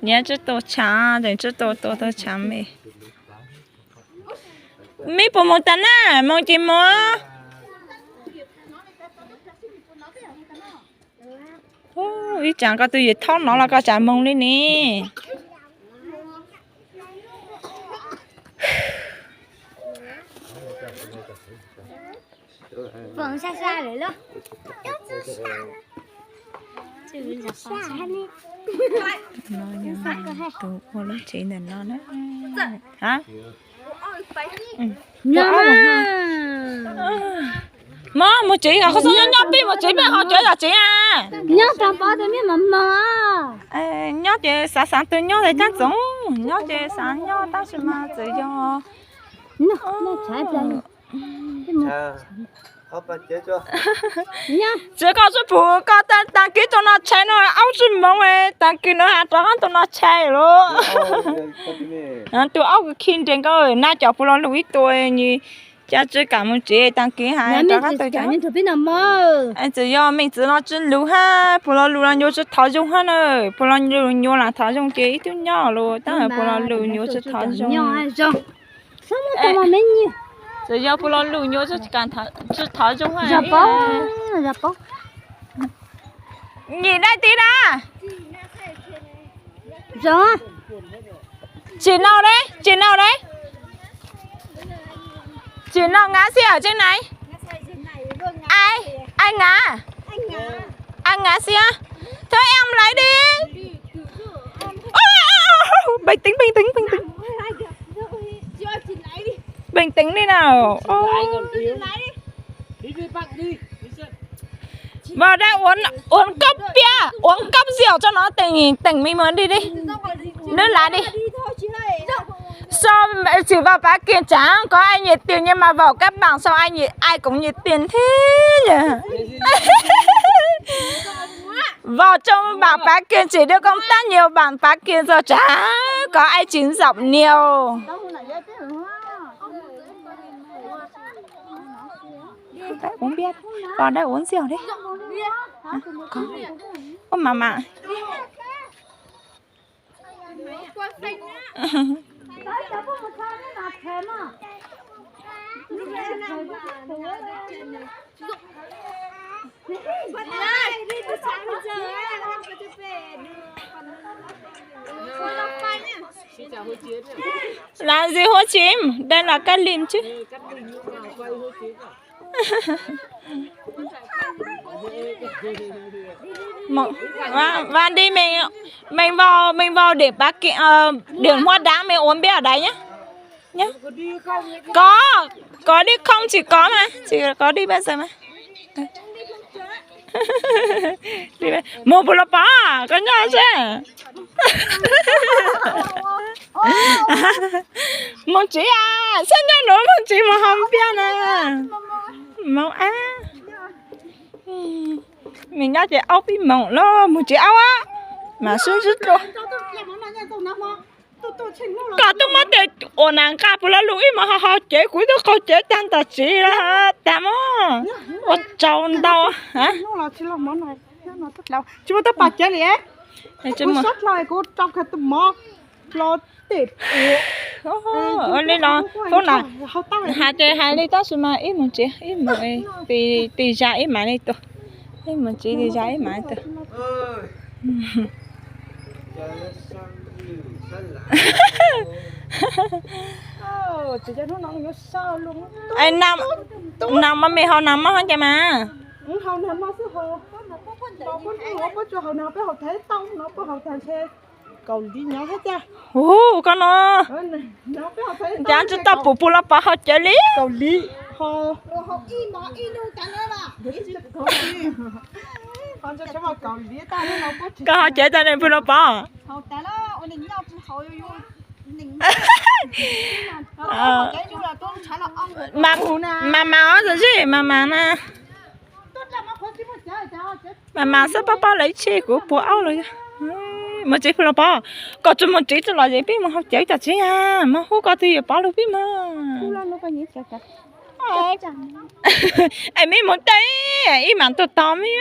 Nyab tsib tug tshav, tseem tsib tug tua tau tshav me. Mib puas mus tag na? Mus ces mus. Ib tsam koj twb yuav thob no los koj tsam mus li ne. Tus ua lub tsev ntawm no na. Mog, mus tsev, qhov xub nyob nyob peb mus tsev peb ho cov yam tsev a. Nyob ces xav xav tus nyob tes caj txoov, nyob ces xav nyob tab sis mas txawm yog txiv koj sib pum koj tag kis tus no tshais no aub tsib moos, tag kis no has rov qab tus no tshais lawm. Tus aub kws khi nres nkauj na, cov puav lo lus ib tug, cas tsis kam mus tsev, tag kis has rov qab tus cov. Txawm yog me txwv no tsis lus hab, puav lo lus los nyuaj tsis thov zoo hab na, puav lo lus nyuaj lam thov zoo ces ib tug nyob lawm, tab puav lo lus nyuaj tsis thov zoo. Txawm yog puav lo lus nyuaj tsis thov zoo hab. Nyim dai tib na. Tsis nau deb, tsis nau deb. Tsis nau, ngav xia tseeb nai. Ai, ai ngav. Ai ngav xia. Thôi em lấy đi. Bình tĩnh, bình tĩnh, bình tĩnh. Bình tĩnh đi nào. Vào đây uống, uống cốc bia, uống cốc rượu cho nó tỉnh, tỉnh mình mới đi đi. Nước lá đi. Sao mà chỉ vào bá kiềng chán có ai nhiệt tình nhưng mà vào các bạn sao ai nhiệt, ai cũng nhiệt tình thế nhỉ? Vào trong bảng bá kiềng chỉ được công tác nhiều bảng bá kiềng rồi chả có ai chín giọng nhiều. Con đang uống bia, con đang uống rượu đấy. Ơ, mà mà. Làm gì hua chim? Đây là cái lim chứ. Và đi mình, mình vào, mình vào điểm bá kiện, ờ, điểm hoa đá mình uống bia ở đấy nhá. Nhá. Có, có đi không chỉ có mà, chỉ có đi bây giờ mà. Mus puas los pov, koj nyob seb. Mus tsev a, sab nyob nuav mus tsev mus haus npiaj na. Mus a. Nws nyob ces aub pib moos los mus tsev aub a. Mas sib sib tua. Koj twb muab tes ua nas nqa puas lo lus ib hmos ho haus cev, kuv twb qaug cev tag ntam tsev tag mog. Ua tsaus ntau. Li no, Foob na, hais ces hais li tab sis mas ib mus tsev ib mus, tis zag ib mam li tuaj. Ib mus tsev tis zag ib mam li tuaj. Nas mas mej haus nas mog ces mas. Hu, koj no. Cas tsis tau pum puas los pov haus cev li. Koj haus cev tas ne puas los pov. Mas mas os, txawm tsis mas mas na. Mas mas xwb, pab pab lawv ib tsheb kuv puas aub lawm. Mus tsev puas los pov, koj tsis mus tsev tsis los ces peb mus haus cev tam tsev a, mus hu koj twb yuav pov lug peb mog. Es mej mus teb, ib mam tuaj tos mej.